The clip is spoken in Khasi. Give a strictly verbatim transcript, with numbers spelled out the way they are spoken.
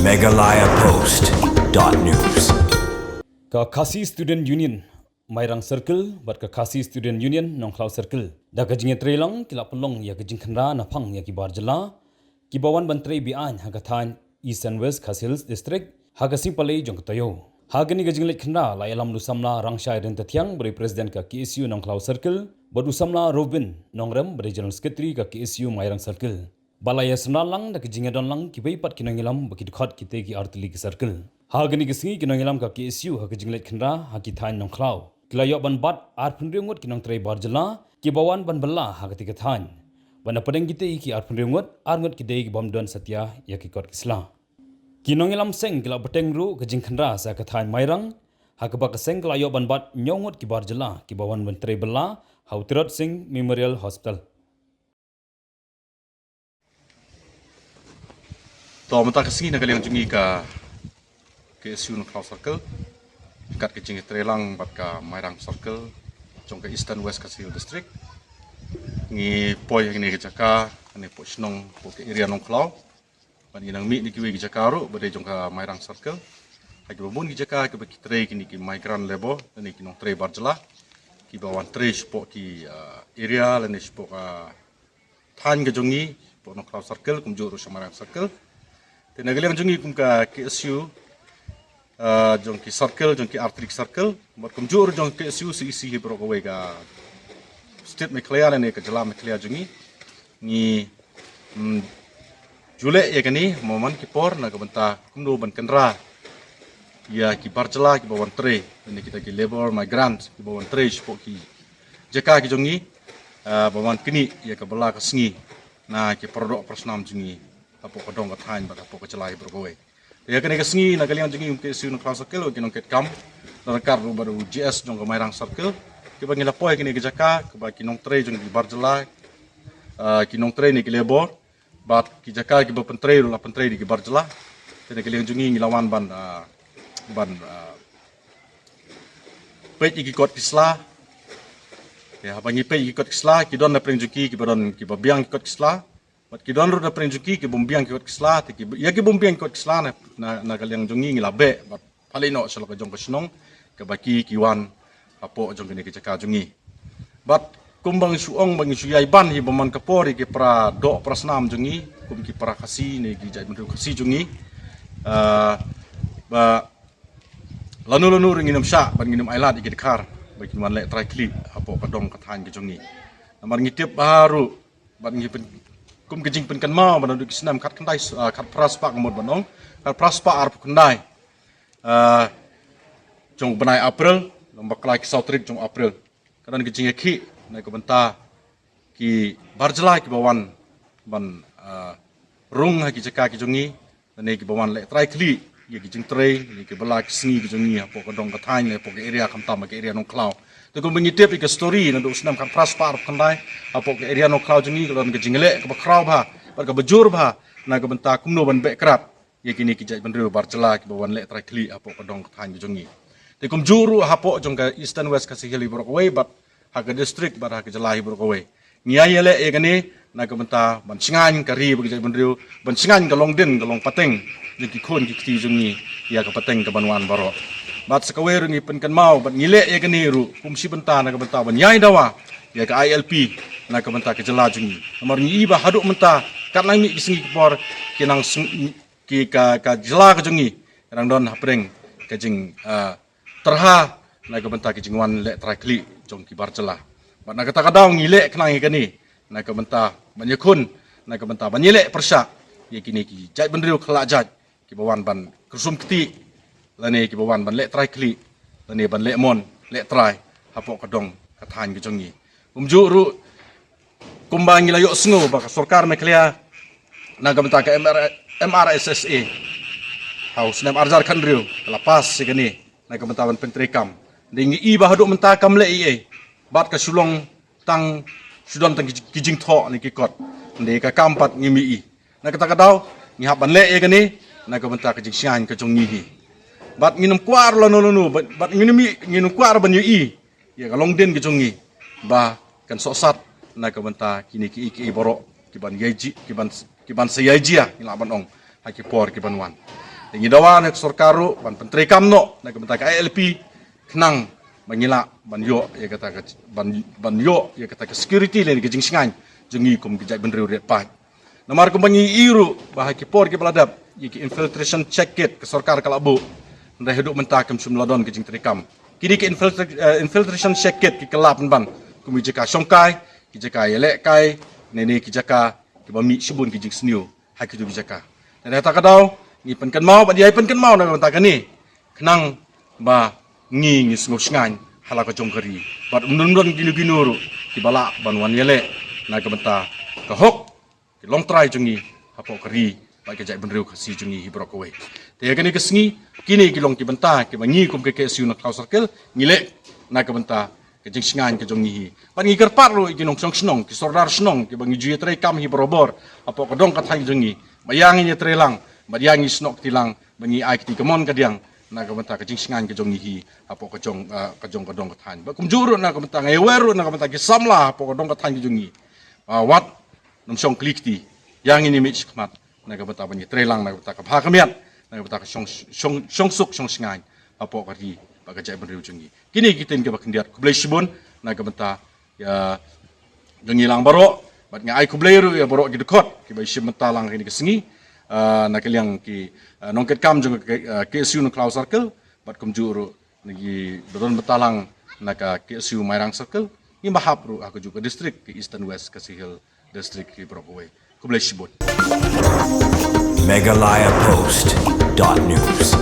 Meghalaya Post dot news. Ka Khasi Student Union Mairang Circle bad ka Khasi Student Union Nongkhlaw Circle da ka jingïatreilang ki la pynlong ïa ka jingkhynra na phang ïa ki bar jylla kiba wan ban trei beaiñ ha ka thaiñ East and West Khasi Hills District ha ka sngi Palei jong ka taïew. Ha kane ka jingleit khynra la ïalam da u samla Rangshai Ryntathiang ba dei President ka K S U Nongkhlaw Circle bad u samla Robin Nongrem ba dei General Secretary ka K S U Mairang Circle. Ba la ïasynran lang da ka jingïadon lang kiwei pat ki nongïalam ba ki dkhot kitei ki artylli ki circle. Ha kane ka sngi ki nongïalam ka K S U ha ka jingleit khynra ha ki thaiñ Nongkhlaw ki la ïoh ban bat arphew hynriew ngut ki nongtrei bar jylla kiba wan ban bylla ha katei ka thaiñ. Bad na pdeng kitei ki arphew hynriew ngut, ar ngut ki dei ki bym don satia ïa ki kot ki sla. Ki nongïalam seng ki la bteng ruh ka jingkhynra sa ka thaiñ Mairang, ha kaba ka seng ka la ïoh ban bat hynñiew ngut ki bar jylla kiba wan ban trei bylla ha u Tirot Sing Memorial Hospital. To mynta ka sngi na ka liang jong ngi ka K S U Nongkhlaw Circle, kat ka jingïatreilang bad ka Mairang Circle jong ka Eastern West Khasi Hills District, ngi poi ha kane ka jaka, kane poi shnong, poi ka area Nongkhlaw. Bad ngi nang mih na kiwei ki jaka ruh ba dei jong ka Mairang Circle. Ha kiba bun ki jaka kiba ki trei kine ki migrant labour, lane ki nongtrei bar jylla kiba wan trei shapoh ki, ah, area lane shapoh ka thaiñ ka jong ngi, shapoh Nongkhlaw Circle, kumjuh ruh sha Mairang Circle. Te na ka liang jong ngi kum ka K S U, ah, jong ki circle, jong ki artylli ki circle, bad kumjuh ruh jong K S U C E C hi baroh kawei ka state Meghalaya lane ka jylla Meghalaya jong ngi. Ngi, mm, ju leh ïa kane man ki por na ka bynta kumno ban kynra ïa ki bar jylla kiba wan trei, lane kita ki labour migrant kiba wan trei shapoh ki jaka ki jong ngi, ah, ba wan knieh ïa ka bylla ka sngi na ki paradoh parasnam jong ngi hapoh ka dong ka thaiñ bad hapoh ka jylla hi baroh kawei. Te ïa kane ka sngi na ka liang jong ngi kum K S U Nongkhlaw Circle, ki nongtrei kam, la ryngkat ruh bad u G S jong ka Mairang Circle, kiba ngi la poi ha kane ka jaka kaba ki nongtrei jong ki bar jylla, ah, ki nongtrei ne ki labour, bad ki jaka kiba pyntrei ruh la pyntrei da ki bar jylla. Te na ka liang jong ngi ngi la wan ban, ah, ban, ah, peit ïa ki kot ki sla. Te haba ngi peit ïa ki kot ki sla, ki don na pdeng jong ki kiba don kiba biang ki kot ki sla. Bad ki don ruh na pdeng jong ki ki bym biang ki kot ki sla, te ki, ïa ki bym biang ki kot ki sla na, na, na ka liang jong ngi ngi la beh bad pha leit noh sha la ka jong ka shnong kaba ki, ki wan hapoh jong kane ka jaka jong ngi. Bad kumba ngi shu ong ba ngi shu ïai ban hi ba man ka por ïa ki paradoh parasnam jong ngi kum ki para Khasi ne ki jaitbynriew Khasi jong ngi. Ah, ba lano lano ruh ngin ym shah bad ngin ym ailad ïa ki dkhar ba kin wan leh trai khlieh hapoh ka dong ka thaiñ ka jong ngi. Namar ngi tip bha ruh bad ngi pyn, kum ka jingpynkynmaw ba naduh ki snem khatkhyndai, ah, khatphra spah, ka mut ban ong khatphra spah arphew khyndai, ah, jong u bnai April, long bakla ki saw tarik jong April, ka don ka jingïakhih na ka bynta ki bar jylla kiba wan ban, ah, rung ha ki jaka ki jong ngi, lane kiba wan leh trai khlieh ïa ki jingtrei, ïa ki bylla ki sngi ki jong ngi hapoh ka dong ka thaiñ, hapoh ka area, khamtam ka area Nongkhlaw. Te kumba ngi tip ïa ka story naduh u snem khatphra spah arphew khyndai, hapoh ka area Nongkhlaw jong ngi ka don ka jingleh kaba khraw bha bad kaba jur bha na ka bynta kumno ban beh krad ïa kine ki jaitbynriew bar jylla kiba wan leh trai khlieh hapoh ka dong ka thaiñ ka jong ngi. Te kumjuh ruh hapoh jong ka Eastern West Khasi Hills hi baroh kawei bad ha ka district bad ha ka jylla hi baroh kawei. Ngi ïai ïaleh ïa kane na ka bynta ban shngaiñ ka ri bad ka jaitbynriew, ban shngaiñ ka longdien ka longpateng jong ki khun ki kti jong ngi ïa ka pateng kaban wan baroh. Bad sa kawei ruh ngi pynkynmaw bad ngi leh ïa kane ruh kum shi bynta na ka bynta ban ïai dawa ïa ka I L P na ka bynta ka jylla jong ngi. Namar ngi i ba haduh mynta kat nang mih ki sngi ki por ki nang sng-, ki ka, ka jylla ka jong ngi ka dang don hapdeng ka jing, ah, tyrha na ka bynta ka jingwan leh trai khlieh jong ki bar jylla. Bad na kata ka daw ngi leh khnang ïa kane na ka bynta ban ïakhun, na ka bynta ban ïaleh pyrshah ïa kine ki jaitbynriew khlad jait kiba wan ban kyrsum ktieh lane kiba wan ban leh trai khlieh lane ban leh mon leh trai hapoh ka dong ka thaiñ ka jong ngi. Kumjuh ruh kumba ngi la ïohsngew ba ka sorkar Meghalaya na ka bynta ka M R, M R S S A ha u snem arhajar khathynriew ka la pass ïa kane na ka bynta ban pyntreikam. Te ngi i ba haduh mynta kam leh ei ei bad ka shu long tang shu don tang ki, ki jingthoh ne ki kot. Te ka kam pat ngim i. Na kata ka daw ngi hap ban leh ïa kane na ka bynta ka jingshngaiñ ka jong ngi hi. Bad ngin ym kwah lano lano bad, bad ngin ym i, ngin ym kwah ban ïohi ïa ka longdien ka jong ngi ba kan sohsat na ka bynta kine kiei kiei baroh kiban ïai ji, kiban, kiban sa ïai jia ngi lah ban ong ha ki por kiban wan. Ngi dawa na ka sorkar ruh ban pyntreikam noh na ka bynta ka I L P khnang ba ngi lah ban ïoh ïa kata ka ban ban ïoh ïa kata ka security lane ka jingshngaiñ jong ngi kum ka jaitbynriew riat paid. Namar kumba ngi ïohi ruh ba ha ki por kiba la dep ïa ki infiltration check kit ka sorkar ka la buh, hynrei haduh mynta kam shym la don ka jingtreikam. Kine ki infiltra- eh, infiltration check kit ki kylla pynban kum ki jaka shongkai, ki jaka ïalehkai, ne ne ki jaka kiba mih shibun ki jingsniew ha kito ki jaka. Te na kata ka daw ngi pynkynmaw bad ïai pynkynmaw na ka bynta kane khnang ba ngi ngi sngewshngaiñ ha la ka jong ka ri bad ym don don kino kino ruh kiba lah ban wan ïaleh na ka bynta ka hok ki longtrai jong ngi hapoh ka ri bad ka jaitbynriew Khasi jong ngi hi baroh kawei. Te ïa kane ka sngi kine ki long ki bynta kiba ngi kum ka K S U na Khlaw Circle ngi leh na ka bynta ka jingshngaiñ ka jong ngi hi. Bad ngi kyrpad ruh ïa ki nongshong shnong, ki sordar shnong kiba ngi ju ïatreikam hi barabor hapoh ka dong ka thaiñ jong ngi, ba ïa ngin ïatreilang bad ïa ngi snoh ktilang ba ngi ai kti kamon kadiang na ka bynta ka jingshngaiñ ka jong ngi hi hapoh ka jong ah, ka jong ka dong ka thaiñ. Bad kumjuh ruh na ka bynta nga ïawer ruh na ka bynta ki samla hapoh ka dong ka thaiñ ka jong ngi, ah, wat nongshong kli kti, ïa ngin ïamih shakhmat na ka bynta ban ïatreilang na ka bynta ka bha ka miat, na ka bynta ka shong shong shong suk shong shngaiñ hapoh ka ri bad ka jaitbynriew jong ngi. Kine ki ktien kiba khyndiat, khublei shibun na ka bynta ïa jong ngi lang baroh bad nga ai khublei ruh ïa baroh ki dkhot kiba ïashim bynta lang ha kine ki sngi, ah, na ka liang ki ah, nongkitkam jong ka ah, K S U na Khlaw Circle bad kumjuh ruh na ki ba don bynta lang na ka K S U Mairang Circle, ngi ba hap ruh ha kajuh ka district ka Eastern West Khasi Hills District hi baroh kawei. Khublei shibun. Meghalaya Post dot news.